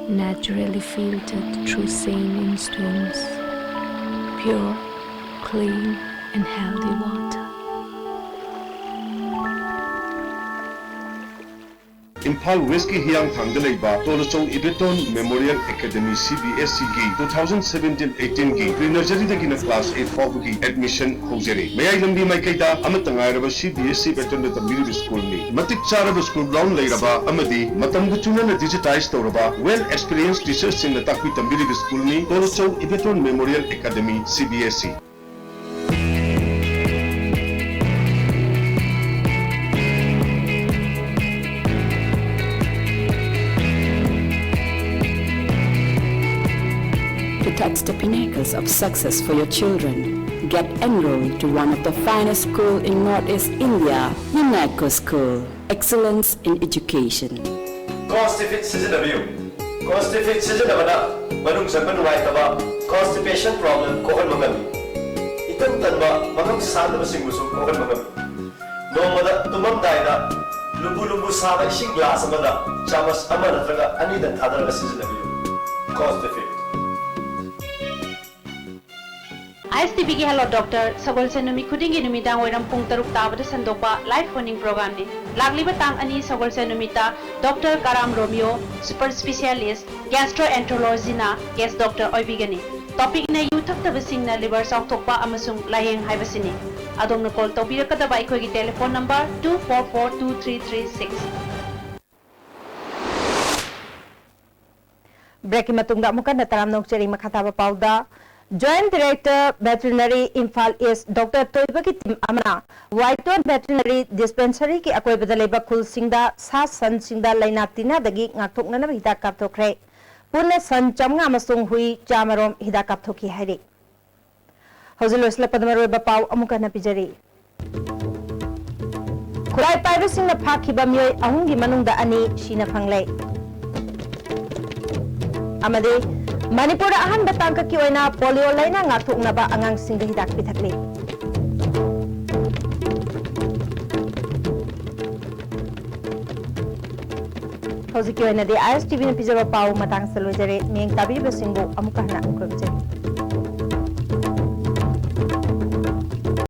naturally filtered through saline stones, pure, clean, and healthy water. Imphal ꯋꯦꯁꯀꯤ ꯍꯤꯌꯥꯡꯊꯥꯡꯗ ꯂꯩꯕ ꯇꯣꯂꯆꯧ Ibeton memorial academy, C B ꯑꯦꯁ ꯏꯒꯤ, two thousand seventeen eighteen ꯒꯤ ꯄ꯭ꯔꯤ ꯅꯔꯖꯔꯤꯗꯒꯤꯅ ꯀ꯭ꯂꯥꯁ eight ꯐꯥꯎꯕꯒꯤ ꯑꯦꯗꯃꯤꯁꯟ ꯍꯧꯖꯔꯤ꯫ ꯃꯌꯥꯏ ꯂꯝꯕꯤ ꯃꯥꯏꯀꯩꯗ ꯑꯃꯠꯇ ꯉꯥꯏꯔꯕ ꯁꯤ ꯕꯤ ꯑꯦꯁ ꯏ ꯄꯦꯇꯔꯟꯗ ꯇꯝꯕꯤꯔꯤꯕ ꯁ꯭ꯀꯨꯜꯅꯤ꯫ ꯃꯇꯤꯛ ꯆꯥꯔꯕ ꯁ꯭ꯀꯨꯜ ꯒ꯭ꯔꯥꯎꯟ ꯂꯩꯔꯕ ꯑꯃꯗꯤ ꯃꯇꯝꯒ ꯆꯨꯅꯅ ꯗꯤꯖꯤꯇꯥꯏꯖ ꯇꯧꯔꯕ, ꯋꯦꯜ ꯑꯦꯛꯁꯄꯤꯔꯤꯌꯦꯟꯁ ꯇꯤꯆꯔꯁꯤꯡꯅ ꯇꯥꯛꯄꯤ ꯇꯝꯕꯤꯔꯤꯕ ꯁ꯭ꯀꯨꯜꯅꯤ ꯇꯣꯂꯆꯧ Ibeton memorial academy, C B S E. To touch the pinnacles of success for your children, get enrolled to one of the finest school in Northeast India, UNECO School. Excellence in Education. Constipid ꯁꯤꯖꯤꯟꯅꯕꯤꯌꯨ꯫ Constipid ꯁꯤꯖꯤꯟꯅꯕꯅ ꯃꯅꯨꯡ ꯆꯪꯕ ꯅꯨꯡꯉꯥꯏꯇꯕ, constipation problem ꯀꯣꯛꯍꯟꯕ ꯉꯝꯃꯤ꯫ ꯏꯇꯟ ꯇꯟꯕ, ꯃꯐꯝ ꯁꯥꯡꯗꯕꯁꯤꯡꯕꯨꯁꯨ ꯀꯣꯛꯍꯟꯕ ꯉꯝꯃꯤ꯫ ꯅꯣꯡꯃꯗ ꯇꯨꯝꯃꯝꯗꯥꯏꯗ ꯂꯨꯝꯕꯨ ꯂꯨꯝꯕꯨ ꯁꯥꯕ ꯏꯁꯤꯡ ꯒ꯭ꯂꯥꯁ ꯑꯃꯗ ꯆꯥꯃꯁ ꯑꯃ ꯅꯠꯇ꯭ꯔꯒ ꯑꯅꯤꯗꯪ ꯊꯥꯗꯔꯒ ꯁꯤꯖꯤꯟꯅꯕꯤꯌꯨ꯫ Constipid꯫ ꯑꯥꯏ ꯑꯦꯁ ꯇꯤ ꯚꯤꯒꯤ Hello Doctor, ꯁꯒꯣꯜꯁꯦꯟ ꯅꯨꯃꯤꯠ ꯈꯨꯗꯤꯡꯒꯤ ꯅꯨꯃꯤꯗꯥꯡ ꯋꯥꯏꯔꯝ ꯄꯨꯡ ꯇꯔꯨꯛ ꯇꯥꯕꯗ ꯁꯟꯗꯣꯛꯄ live phone-in program-ꯅꯤ꯫ ꯂꯥꯛꯂꯤꯕ ꯇꯥꯡ ꯑꯅꯤ, ꯁꯒꯣꯜꯁꯦꯟ ꯅꯨꯃꯤꯠꯇ Doctor Karam Romeo, super specialist, gastroenterologist-ꯅ guest doctor ꯑꯣꯏꯕꯤꯒꯅꯤ꯫ Topic-ꯅ ꯌꯨ ꯊꯛꯇꯕꯁꯤꯡꯅ liver ꯆꯥꯎꯊꯣꯛꯄ ꯑꯃꯁꯨꯡ ꯂꯥꯏꯌꯦꯡ ꯍꯥꯏꯕꯁꯤꯅꯤ꯫ ꯑꯗꯣꯝꯅ call ꯇꯧꯕꯤꯔꯛꯀꯗꯕ ꯑꯩꯈꯣꯏꯒꯤ telephone number two four four two three three six꯫ Break-ꯀꯤ ꯃꯇꯨꯡꯗ ꯑꯃꯨꯛ ꯍꯟꯅ ꯇꯔꯥꯝꯅ ꯑꯣꯛꯆꯔꯤ꯫ ꯃꯈꯥ ꯇꯥꯕ ꯄꯥꯎꯗ, Joint Director Veterinary, Imphal East, Doctor ꯇꯣꯏꯕꯒꯤ team ꯑꯃꯅ ꯋꯥꯏꯇꯣꯟ Veterinary Dispensary-ꯒꯤ ꯑꯀꯣꯏꯕꯗ ꯂꯩꯕ ꯈꯨꯜꯁꯤꯡꯗ ꯁꯥ ꯁꯟꯁꯤꯡꯗ ꯂꯥꯏꯅꯥ ꯇꯤꯟꯅꯗꯒꯤ ꯉꯥꯛꯊꯣꯛꯅꯅꯕ ꯍꯤꯗꯥꯛ ꯀꯥꯞꯊꯣꯛꯈ꯭ꯔꯦ꯫ ꯄꯨꯟꯅ ꯁꯟ ꯆꯥꯝꯃꯉꯥ ꯑꯃꯁꯨꯡ ꯍꯨꯏ ꯆꯥꯝꯃꯔꯣꯝ ꯍꯤꯗꯥꯛ ꯀꯥꯞꯊꯣꯛꯈꯤ ꯍꯥꯏꯔꯤ꯫ ꯍꯧꯖꯤꯛ ꯂꯣꯏꯁꯤꯜꯂꯛꯄꯗ ꯃꯔꯨꯑꯣꯏꯕ ꯄꯥꯎ ꯑꯃꯨꯛ ꯍꯟꯅ ꯄꯤꯖꯔꯤ꯫ ꯈꯨꯠꯂꯥꯏ ꯄꯥꯏꯕꯁꯤꯡꯅ ꯐꯥꯈꯤꯕ ꯃꯤꯑꯣꯏ ꯑꯍꯨꯝꯒꯤ ꯃꯅꯨꯡꯗ ꯑꯅꯤ ꯁꯤꯅ ꯐꯪꯂꯦ꯫ ꯑꯃꯗꯤ ꯃꯅꯤꯄꯨꯔꯗ ꯑꯍꯥꯟꯕ ꯇꯥꯡꯀꯛꯀꯤ ꯑꯣꯏꯅ polio ꯂꯥꯏꯅꯥ ꯉꯥꯛꯊꯣꯛꯅꯕ ꯑꯉꯥꯡꯁꯤꯡꯗ ꯍꯤꯗꯥꯛ ꯄꯤꯊꯛꯂꯤ꯫ ꯍꯧꯖꯤꯛꯀꯤ ꯑꯣꯏꯅꯗꯤ ꯑꯥꯏ ꯑꯦꯁ ꯇꯤ ꯚꯤꯅ ꯄꯤꯖꯕ ꯄꯥꯎ ꯃꯇꯥꯡꯁꯤꯗ ꯂꯣꯏꯖꯔꯦ꯫ ꯃꯤꯠꯌꯦꯡ ꯇꯥꯕꯤꯔꯤꯕꯁꯤꯡꯕꯨ ꯑꯃꯨꯛꯀ ꯍꯟꯅ ꯈꯨꯔꯨꯝꯖꯔꯤ꯫